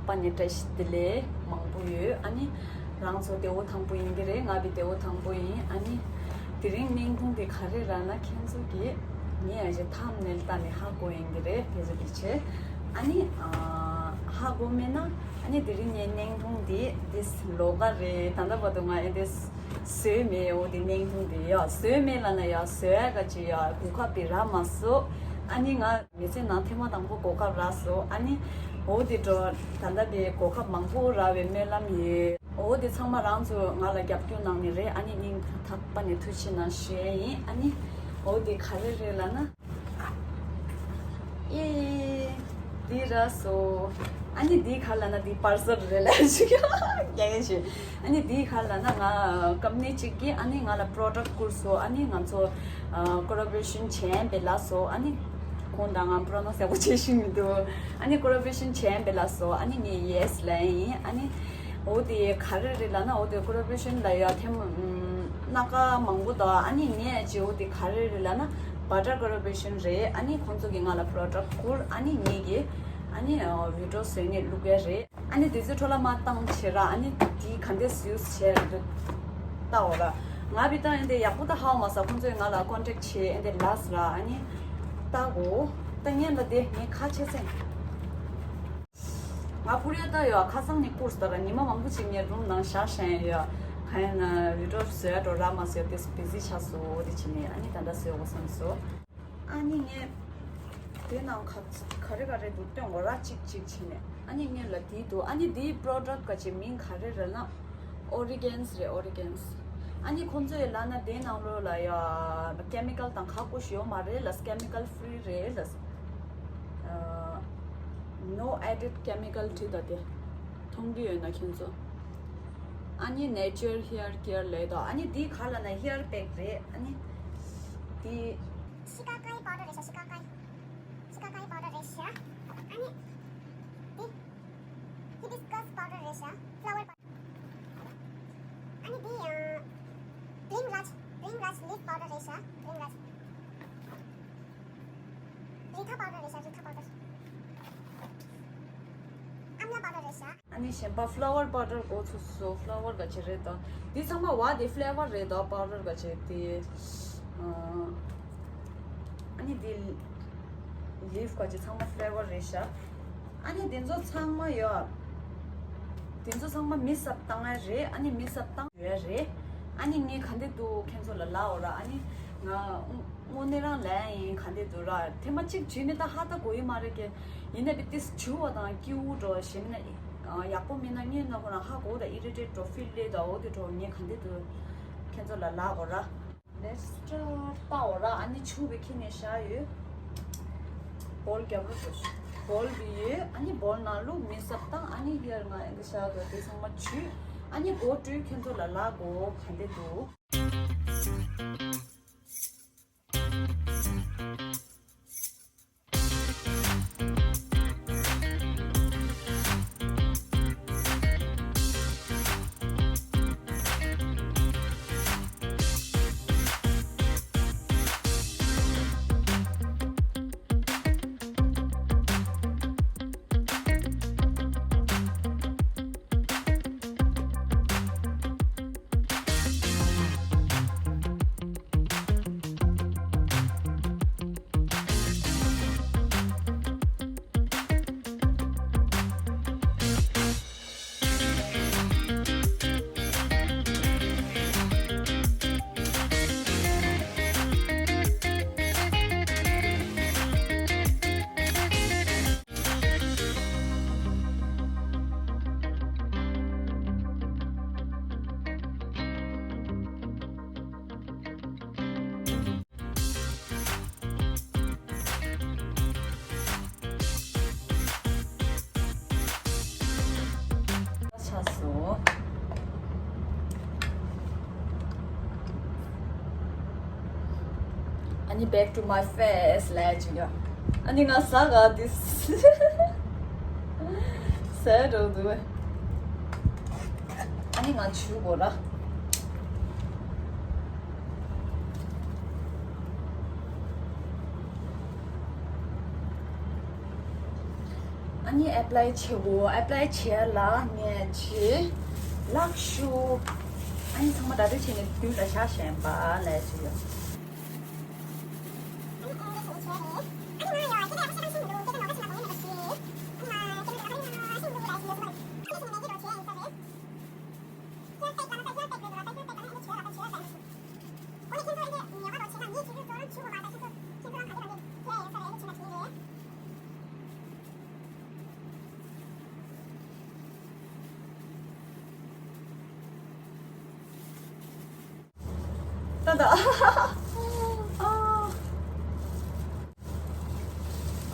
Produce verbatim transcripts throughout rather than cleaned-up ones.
པ་ནས་བཀྲ་ཤིས་བདེ་ལེགས་མང་པོ་ཡོད། ཨ་ནི་རང་ཚོ་དེ་འོ་དང་པོ་ཡིན་གྱི་རེད། ང་བི་དེ་འོ་དང་པོ་ཡིན། ཨ་ནི་དེ་རིང་བརྙན་ཐུང་དེ་ག་རེ་རག་ན་ཁྱེད་ཚོ་གིས་ངས་ཨ་ཅེ་ཐམ་ནེལ་ལྟ་ནས་ཧ་གོ་ཡིན་གྱི་རེད། དེ་ཚོ་གི་ཆེད་ཨ་ནི་ཧ་གོ་མེད་ན་ཨ་ནི་དེ་རིང་ངའི་བརྙན་ཐུང་དེ་དེ་ལོགས་ཀ་རེད། ད་ལྟ་བར་དུ་ང་ཨེ་དེ་བཟོས་མེད། འོ་དེ་བརྙན་ཐུང་དེ་ཡ་བཟོས་མེད་ལབ་ན་ཡ་བཟོས་ཡ་ག་ཅི་ཡ་གོ་སྐབས་དེ་རག་མ་སོང་། ཨ་ནི་ང་མི་ཚེ་ནང་ཐེངས་མ་དང་པོ་གོ་སྐབས་རག་སོང་། ཨ་ནི་འོ་དེ་འགྲོ་ད་ལྟ་དེ་གོ་སྐབས་མང་པོ་རག་པའི་སྨོན་ལམ་ཡོད། འོ་དེ་ཚང་མ་རང་ཚོ་ང་ལ་རྒྱབ་སྐྱོར་གནང་ནི་རེད། ཨ་ནི་སྙིང་ཐག་པ་ནས་ཐུགས་རྗེ་གནང་ཞུ་ཡས་ཡིན། ཨ་ནི་འོ་དེ་ག་རེ་རེད་ལབ་ན། ཨེ། འདི་རག་སོང་། ཨ་ནི་འདི་ག་ལབ་ན་འདི་པར་སལ་རེད་ལབ་ཞིག་རྒྱག་གི་ཞིག་ཨ་ནི་འདི་ག་ལབ་ན་ང་ཀམ་ནི་གཅིག་གིས་ཨ་ནི་ང་ལ་པྲོ་ཌག་བསྐུར་སོང་། ཨ་ནི་ང་ཚོ་ཀོ་ལ་བོ་རེ་ཤན་བྱས་པའི་ལབ་སོང་། ཨ་ནི་ཁོང་དང་ང་པྲོ་ནོན་སི་ཡག་པོ་བྱེད་ཤེས་མི་འདུག་ཨ་ནི་ཀོ་ལ་བོ་རེ་ཤན་བྱས་པའི་ལབ་སོང་། ཨ་ནི་ངས་ཡེ་སི་ལབ་ཡིན། ཨ་ནི་འོ་དེ་ག་རེ་རེད་ལབ་ན་འོ་དེ་ཀོ་ལ་བོ་རེ་ཤན་ལ་ཡ་ཐེངས་མ་སྣ་ཁ་མང་པོ་དང་། ཨ་ནི་ངས་ཅི་འོ་དེ་ག་རེ་རེད་ལབ་ན་བ་ཊར་ཀོ་ལ་བོ་རེ་ཤན་རེད། ཨ་ནི་ཁོང་ཚོ་གིས་ང་ལ་པྲོ་ཌག་བསྐུར། ཨ་ནི་ངས་ཀྱིས་ཨ་ནི་བི་ཌི་ཡོ་བཟོས་ནས་བླུག་གི་རེད། ཨ་ནི་དེ་ཚོའི་འཕྲོ་ལ་མ་བཏང་བྱས་ར། ཨ་ནི་དེ་ག་འདྲས་ཡུ་སི་བྱས་རེད་འདུག་ལྟའོ་ར། ང་བི་ད་ཨེ་འདྲས་ཡག་པོ་ད་ཧ་གོ་མ་སོང་། ཁོང་ཚོས་ང་ལ་ཀོན་ཊེག་བྱས་ཨེ་འདྲས་ལབ་སོང་ར། ཨ་ནི་ལྟ་གོ་ལྟ་ཉན་ལ་དེ་ངས་ཁ་ཆེ་སེང་ང་ཀུ་རེ་ལྟ་ཡོད། ཁ་སང་ནས་བསྐུར་སོང་ར། ཉི་མ་མང་པོ་ཅིག་ངས་རུམ་ནང་བཞག་བཞག་ཡོད། གང་ཡིན་ན་བི་ཌི་ཡོ་བཟོ་ཡ་འགྲོ་རག་མ་སོང་། དེ་བི་ཟི་ཆགས་སོང་། འོ་དེ་བྱས་ནས་ཨ་ནི་ད་ལྟ་བཟོས་འོ་བསམ་སོང་། ཨ་ནི་ངས་དེ་ནང་ག་ག་རེ་ག་རེ་འདུག་སྟོན་གོ་ར། གཅིག་གཅིག་བྱས་ནས། ཨ་ནི་ངས་ལ་དེའི་འདུག་ཨ་ནི་དེའི་པྲོ་ཌག་ག་ཅིག་མིང་ག་རེ་རེད་ན་ཨོ་རི་གན་སི་རེད། ཨོ་རི་གན་སི། ཨ་ནི་ཁོང་ཚོས་ལབ་ན་དེ་ནང་ལོགས་ལ་ཡ་ཀེ་མི་ཀལ་དང་ཁ་ཁོ་ཞིག་ཡོད་མ་རེད་ལབ། ཀེ་མི་ཀལ་ཕི་རི་རེད་ལབ། ཨ། ནོ་ཨེ་ཌེཌ་ཀེ་མི་ཀལ་བྲིས་དང་དེ་མཐོང་གི་ཡོད་ན་ཁྱེད་ཚོ། ཨ་ནི་ནེ་ཅར་ཧེ་ཡར་ཀེར་ལབ་དང་། ཨ་ནི་འདི་ག་ལབ་ན་ཧེ་ཡར་པེག་རེད། ཨ་ནི་འདི་ཤི་ཀ་ཀའི་པའོ་ཌར་རེད་ཤག་ཤི་ཀ་ཀའི་ཤི་ཀ་ཀའི་པའོ་ཌར་རེད་ཤག་ཨ་ནི་འདི་ཧི་བི་སི་ཀ་སི་པའོ་ཌར་རེད་ཤག་ཕ་ལ་ཝར་པའོ་ཌར། ཨ་ནི་འདི་ཡང་བྷི་རིང་རཱཇ་བྷི་རིང་རཱཇ་ལིབ་པའོ་ཌར་རེད་ཤག་བྷི་རིང་རཱཇ། རི་ཐ་པའོ་ཌར་རེད་ཤག་རི་ཐ་པའོ་ཌར། ཨམ་ལ་པའོ་ཌར་རེད་ཤག་ཨ་ནི་གཞན་པ་ཕ་ལ་ཝར་པའོ་ཌར་འགོ་ཚུགས་སོང་། ཕ་ལ་ཝར་ག་ཅི་རེད་དང་། འདི་ཚང་མ་བ་དེ་ཕ་ལེ་ཝར་རེད་དང་། པའོ་ཌར་ག་ཅི་དེ། ཨ་ནི་འདི་ལིབ་ག་ཅི་ཚང་མ་ཕ་ལེ་ཝར་རེད་ཤག་ཨ་ནི་དེ་ཚོ་ཚང་མ་ཡོད། དེ་ཚོ་ཚང་མ་མིག་སི་ཨབ་བཏང་ཡ་རེད། ཨ་ནི་མིག་སི་ཨབ་བཏང་ཡོད་རེད། ཨ་ནི་ངས་ག་འདྲས་འདུག་ཁྱེད་ཚོ་ལ་ལབ་འོ་ར། ཨ་ནི་ང་དངོས་གནས་རང་ལབ་ཡ་ཡིན། ག་འདྲས་འདུག་ར། ཐེངས་མ་གཅིག་བྱས་ནས་ད་ཧ་ད་གོ་ཡི་མ་རེད་ཀྱི། ཡིན་ནའི་བི་ཏིས་བྱུག་པ་དང་སྐྱིད་པོ་འགྲོ་ཞེ་མིན་ན་ཡག་པོ་མིན་ན་ངས་ན་ཁོ་རང་ཧ་གོ་ད་ཨི་རི་ཊེཊ་འགྲོ་ཕིལ་ལེ་ད་འོ་དེ་འགྲོ། ངས་ག་འདྲས་འདུག་ཁྱེད་ཚོ་ལ་ལབ་འོ་ར། ལེ་སི་ཊར་ལྟ་འོ་ར། ཨ་ནི་བྱུག་པའི་ཁྱི་ནས་བཞག་ཡོད། བོལ་རྒྱབ་ལོགས་སུ་བོལ་བི་ཡོད། ཨ་ནི་བོལ་ནང་ལུགས་མིག་སི་ཨབ་བཏང་། ཨ་ནི་ཡར་ང་ཨེ་འདི་བཞག་དགོས། དེ་ཚང་མ་བྱུག་ཨ་ནི་སྒོ་བཀྲུས། ཁྱེད་ཚོ་ལ་ལབ་དགོས་ག་འདྲས་འདུག་ཆགས་སོང་། ཨ་ནི་back to my face ལབ་ཅིག་ཡ། ཨ་ནི་ང་ཟ་ག་དུས་ཟ་འགྲོ་འདུག་ཨ་ནི་ང་བྱུག་དགོས་ར། ཨ་ ངས་ཨེབ་ལའི་བྱེད་དགོས། ཨེབ་ལའི་བྱས་ལ་ངས་བྱེད། ལགས་ཤུ། ཨ་ནི་ཚང་མ་ད་དུས་བྱས་ནས་དུས་ལ་ཤ་ཞེན་པ་ལས་ཅི་ཡོད། ད་ད།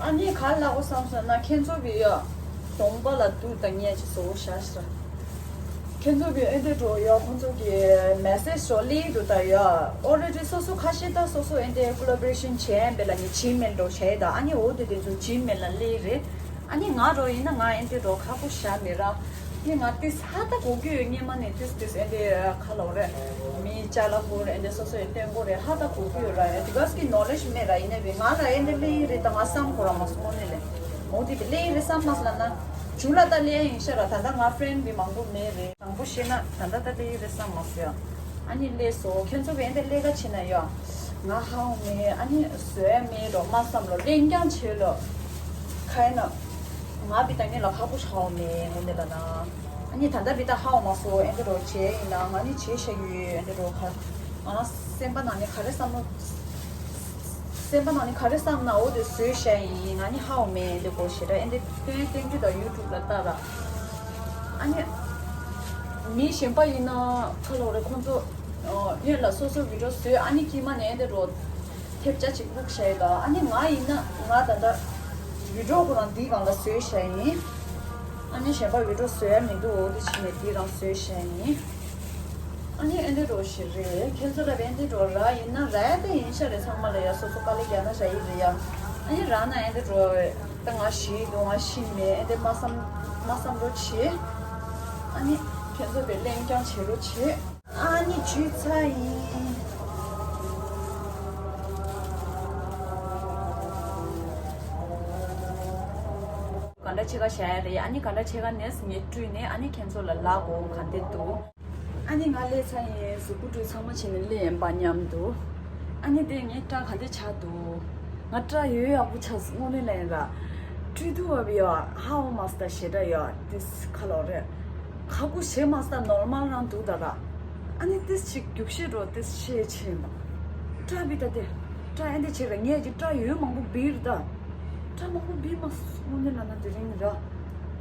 ཨ་ནི་ག་ལ་གོ་བསམ་སོང་ན་ཁྱེད་ཚོ་གི་ཡ། གདོང་པ་ལ་དུག་དང་ཉེས་ཅིག་བཟོ་བཞག་ཤག་ཁྱེད་ཚོ་གི་ཨེ་འདྲ་འགྲོ་ཡ། ཁོང་ཚོ་གི་མེ་སེ་ཇི་འགྲོ་སླེབས་འདུག་ད་ཡ། ཨོ་རེ་ཌི་སོ་སོ་ཁ་ཤས་ད་སོ་སོ་ཨེ་འདྲ་ཀོ་ལ་བོ་རེ་ཤན་བྱས་ཡིན་པས་ལ་ནི་ཇི་མེལ་འགྲོ་བྱས་ད། ཨ་ནི་འོ་དེ་དེ་ཚོ་ཇི་མེལ་ལ་སླེབས་རེད། ཨ་ནི་ང་རོ་ཡིན་ན་ང་ཨེ་འདྲ་འགྲོ་ཁག་པོ་བཞག་མི་ར། ནི་ང་ཏིས་ཧ་ད་གོ་གི་ཡོད། སྔོན་མ་ནས་ཏིས་ཏིས་ཨེ་འདྲ་ཁ་ལོ་རེད། མི་ཅ་ལག་ཧུར་ཨེ་འདྲ་སོ་སོ་ཡོད་སྟོན་གོ་རེད། ཧ་ད་གོ་གི་ཡོད་ར། ཡ་དེ་ག་སི་ནོ་ལེ་ཇི་མེད་ར། ཡིན་ནའི་བི་ང་ལ་ཨེ་འདྲ་སླེབས་ཡིན་རེད་ད་ང་བསམ་གོ་ར་མ་སོང་ནི་ལེ། འོ་དེ་དེ་སླེབས་ཡིན་རེད་བསམ་མ་སོང་ལ་ན། ཇུ་ལ་ད་སླེབས་ཡིན་ཤ་ར། ད་ད་ང་ཕྲེན་བི་མང་པོ་མེད་རེད། དང་པོ་བཤད་ན་ད་ལྟ་ད་ལྟ་ཡིན་རེད་བསམ་མ་སོང་ཡ། ཨ་ནི་སླེབས་སོ། ཁྱོད་ཚོ་གི་ཨེ་འདྲ་སླེབས་ཀ་ཕྱིན་ན་ཡ། ང་ཧ་འོང་མེད། ཨ་ནི་བཟོས་མེད་རོ་མ་བསམ་ལོ། ལེན་རྐྱང་བྱེད་ལོ། ཁ་ཡིན་ན། ང་བི་ད་ངེད་ལ་ཁག་པོ་ཧ་འོང་མེད་ངོ་འདི་ལ་ན། ཨ་ནི་ད་ལྟ་བི་ད་ཧ་འོང་མ་སོང་ཨེ་འདྲ་རོ་བྱས་ཡིན་ན་ང་ནི་བྱས་ཤ་ཡོད་ཨེ་འདྲ་རོ་ཁ། ང་སེམས་པ་ནང་ནས་ག་རེ་བསམ་ལོ། སེམས་པ་ནང་ནས་ག་རེ་བསམ་ན་འོ་དེ་བཟོས་བཞག་ཡིན། ང་ནི་ཧ་འོ་མེད་འདི་གོ་ཞེ་དྲག་ཨེ་འདི་སྟོན་སྟོན་རྒྱུ་དང་ཡུ་ཊུབ་ལ་ལྟ་ར། ཨ་ནི། མི་གཞན་པ་ཡིན་ན་ཁ་ལོ་རེ་ཁོང་ཚོ་སྔོན་ལ་སོ་སོ་བི་ཌིའོ་བཟོས་ཨ་ནི་དཀྱིལ་མ་ནས་ཨེ་འདི་རོ་ཐེབས་ཆ་ཅིག་བླུགས་བཞག་ཡོད་ད། ཨ་ནི་ང་ཡིན་ན་ང་ད་ལྟ་བི་ཌིའོ་ཁོ་རང་འདིའི་སྒང་ལ་བཟོས་བཞག་ཡིན། ཨ་ནི་གཞན་པ་བི་ཌིའོ་བཟོ་ཡ་མི་འདུག་འོ་དེ་བྱས་ནས་འདིའི་སྒང་བཟོས་བཞག་ཡིན། ཨ་ནི་ཨེ་འདྲ་རོ་ཞིག་རེད། ཁྱེད་ཚོ་ལ་ཨེ་འདྲ་རོ་ར་ཡིན་ན་ར་ཡ་དེ་ཡིན་ཤག་རེད། ཚང་མ་ལ་ཡ་སོ་སོ་དཀའ་ལས་རྒྱག་ན་ར་ཡིན་རེད་ཡ། ཨ་ནི་ར་ན་ཨེ་འདྲ་རོ་ད་ང་ཤི་འདུག་ང་ཤི་མེད་ཨེ་འདྲ་མ་བསམ་མ་བསམ་རོ་བྱེད། ཨ་ནི་ཁྱེད་ཚོ་དེ་གླེང་རྐྱང་བྱེད་རོ་བྱེད། ཨ་ནི་ཇུས་ཚ་ཡིན། ག་འདྲ་ཆེ་ག་བྱ་ཡ་རེད། ཨ་ནི་ག་འདྲ་ཆེ་ག་ནས་ངས་བཀྲུས་ནས་ཨ་ནི་ཁྱེད་ཚོ་ལ་ལབ་གོ་ག་འདྲ་འདུག་ཨ་ནི་ང་སླེབས་ཚར་ཡིན། གཟུགས་པོ་བཀྲུས་ཚང་མ་བྱས་ནས་སླེབས་ཡིན་པ་མཉམ་དུ། ཨ་ནི་དེ་ངས་སྐྲ་ག་འདྲ་ཆགས་འདུག་ང་སྐྲ་ཡོད་ཡག་པོ་ཆགས་སོང་དངོས་གནས་ལན་ར། བཀྲུས་དུས་བབ་ཡོད་ཧ་འོ་མ་སྟ་ཞེ་དྲག་ཡོད་དིས་ཁ་ལོ་རེད། ཁ་ཁུ་ཞེ་མ་སྟ་ནོར་མལ་རང་འདུག་ད་ར། ཨ་ནི་དིས་ཅིག་རྒྱུགས་ཤེས་འགྲོ་དིས་ཤེས་ཆེ་མ། སྐྲ་བི་ད་དེ། སྐྲ་ཨེ་འདི་བྱེད་ར་ངས་ཀྱི་སྐྲ་ཡོད་མང་པོ་བིར་ད། སྐྲ་མང་པོ་བི་མ་སོང་དངོས་གནས་ལ་ན་དེ་རིང་ར།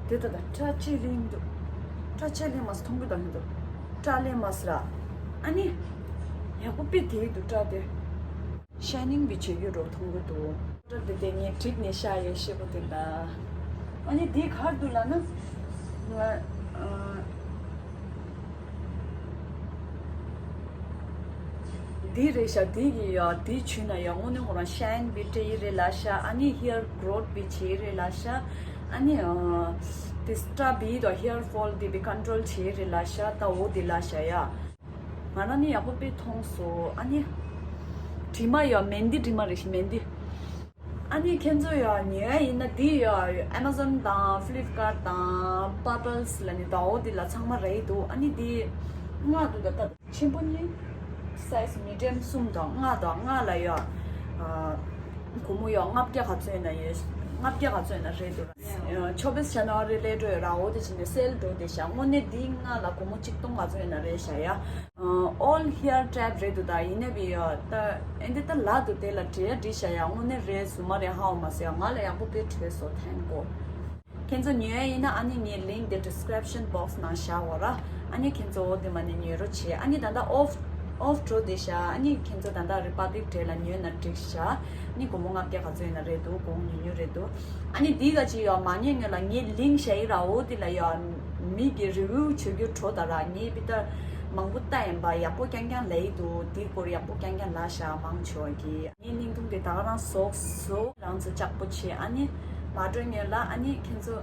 དེ་ད་ད་སྐྲ་ཅེ་ལིང་འདུག་སྐྲ་ཅེ་ལིང་མ་སོང་མཐོང་གི་ད་ཧི་འདུག་སྐྲ་ལེ་མ་སི་ར། ཨ་ནི། ཡག་པོ་དཔེ་དེ་འདུག་སྐྲ་དེ། ཤའི་ནིང་བི་བྱེད་རྒྱུ་རོ་མཐོང་གི་འདུག་སྐྲ་དེ་དེ་ངས་བྲིས་ནས་ཤ་ཡོད་ཤེས་པོ་དེ་ད། ཨ་ནི་དེ་གར་འདུག་ལ་ན། ང་། འདི་རེད་ཤག་འདི་གི་ཡ་འདི་བྱུས་ན་ཡ་དངོས་གནས་ཁོ་རང་ཤའིན་བི་སྤྲད་ཡི་རེད་ལ་ཤག་ཨ་ནི་ཧེར་གྷོ་རོཐ་བི་བྱེད་ཡི་རེད་ལ་ཤག་ཨ་ནི་ཨ། དེ་སྐྲ་བི་དང་ཧེར་ཕོལ་དེ་བི་ཀོན་ཊོལ་བྱེད་ཡི་རེད་ལ་ཤག་ད་འོ་དེ་ལ་ཤག་ཡ། ང་རང་ནི་ཡག་པོ་དཔེ་མཐོང་སོང་། ཨ་ནི་དྲི་མ་ཡ་མེན་དི་དྲི་མ་རེད་ཤག་མེན་དི། ཨ་ནི་ཁྱེད་ཚོ་ཡ་ཉོ་ཡ་ཡིན་ན་འདི་ཡ་ཨེ་མ་ཛོན་དང་ཕི་ལིབ་ཀར་དང་པར་པལ་ལ་ནི་ད་འོ་འདི་ལ་ཚང་མ་རེད་འདུག་ཨ་ནི་འདི་ལྔ་འདུག་ད་ད་ཆེན་པོ་གཉིས། སའི་ཛི་མི་ཌི་ཡམ་གསུམ་དང་ལྔ་དང་ལྔ་ལ་ཡ་སྒོར་མོ་ཡ་ལྔ་བརྒྱ་ག་ཚོད་ཡིན་ན་ཡོད། ལྔ་བརྒྱ་ག་ཚོད་ཡིན་ན་རེད་འདུག་ཆོ་བེས་ཇ་ནུ་ཝ་རི་སླེབས་འགྲོ་ཡོད་ར། འོ་དེ་བྱས་ནས་སེལ་འགྲོ་བསྡད་ཤག་དངོས་གནས་འདི་ལྔ་ལ་སྒོར་མོ་གཅིག་སྟོང་ག་ཚོད་ཡིན་ན་རེད་ཤག་ཡ། ཨོལ་ཧེར་ཊེབ་རེད་འདུག་ད་ཡིན་ནའི་བི་ཡ་ད་ཨེ་འདི་ད་ལ་འདུག་དེ་ལ་བྲིས་ཡ་བྲིས་ཤག་ཡ། དངོས་གནས་རེད་ཟུར་མ་རེད་ཧ་འོ་མ་ཟེར་ཡ། ང་ལ་ཡག་པོ་དཔེ་བྲོས་སོང་ཐེང་གོ། ཁྱེད་ཚོ་ཉོ་ཡ་ཡིན་ན་ཨ་ནི་ངའི་ལིང་དེ་ཌི་སི་ཀི་རིབ་ཤན་བོག་སི་ནང་བཞག་འོ་ར། ཨ་ནི་ཁྱེད་ཚོ་འོ་དེ་མ་ནི་ཉོ་རོགས་བྱེད། ཨ་ནི་ད་ལྟ་ཨོཕ་ཨོཕ་འགྲོ་བསྡད་ཤག་ཨ་ནི་ཁྱེད་ཚོ་ད་ལྟ་རི་པབ་ལིག་ཌེ་ལ་ཉོས་ན་འགྲིག་ཤག་ཨ་ནི་སྒོར་མོ་ལྔ་བརྒྱ་ག་ཚོད་ཡིན་ན་རེད་འདུག་གོང་ཉུང་ཉུང་རེད་འདུག་ཨ་ནི་འདི་ག་ཅི་ཡོད་མ་ཉོས་ངོས་ལ་ངའི་ལིང་བཞག་ཡི་ར། འོ་དེ་ལ་ཡ་མི་གི་རི་ཝིའུ་བྱེད་རྒྱུ་འགྲོ་ད་ར། ངས་བི་ད་མང་པོ་ལྟ་ཡིན་པ་ཡག་པོ་རྐྱང་རྐྱང་ལ་ཡི་འདུག་དེའི་སྐོར་ཡག་པོ་རྐྱང་རྐྱང་ལ་ཤག་མང་ཆེ་བ་གི། ངའི་བརྙན་ཐུང་དེ་ད་ག་རང་བཟོས་སོང་། རང་ཚོ་ལྕགས་པོ་བྱེད། ཨ་ནི་མ་འགྲོ་སྔོན་ལ་ཨ་ནི་ཁྱེད་ཚོ་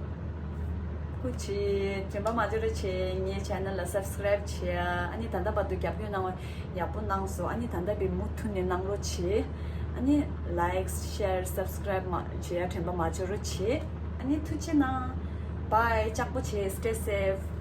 སྐུ་མཁྱེན་དྲན་པ་མ་བརྗེད་རོགས་བྱེད། ངའི་ཆེ་ནལ་ལ་སབ་སི་ཀི་རབ་བྱེད། ཨ་ནི་ད་ལྟ་བར་དུ་རྒྱབ་སྐྱོར་གནང་བ་ཡག་པོ་གནང་སོང་། ཨ་ནི་ད་ལྟ་བི་མུ་མཐུད་ནས་གནང་རོགས་བྱེད། ཨ་ནི་ལའིཀ་ཤེར་སབ་སི་ཀི་རབ་མ་བྱེད་ཡ་དྲན་པ་མ་བརྗེད་རོགས་བྱེད། ཨ་ནི་ཐུགས་རྗེ་གནང་། Bye། ལྕགས་པོ་བྱེད། Stay safe།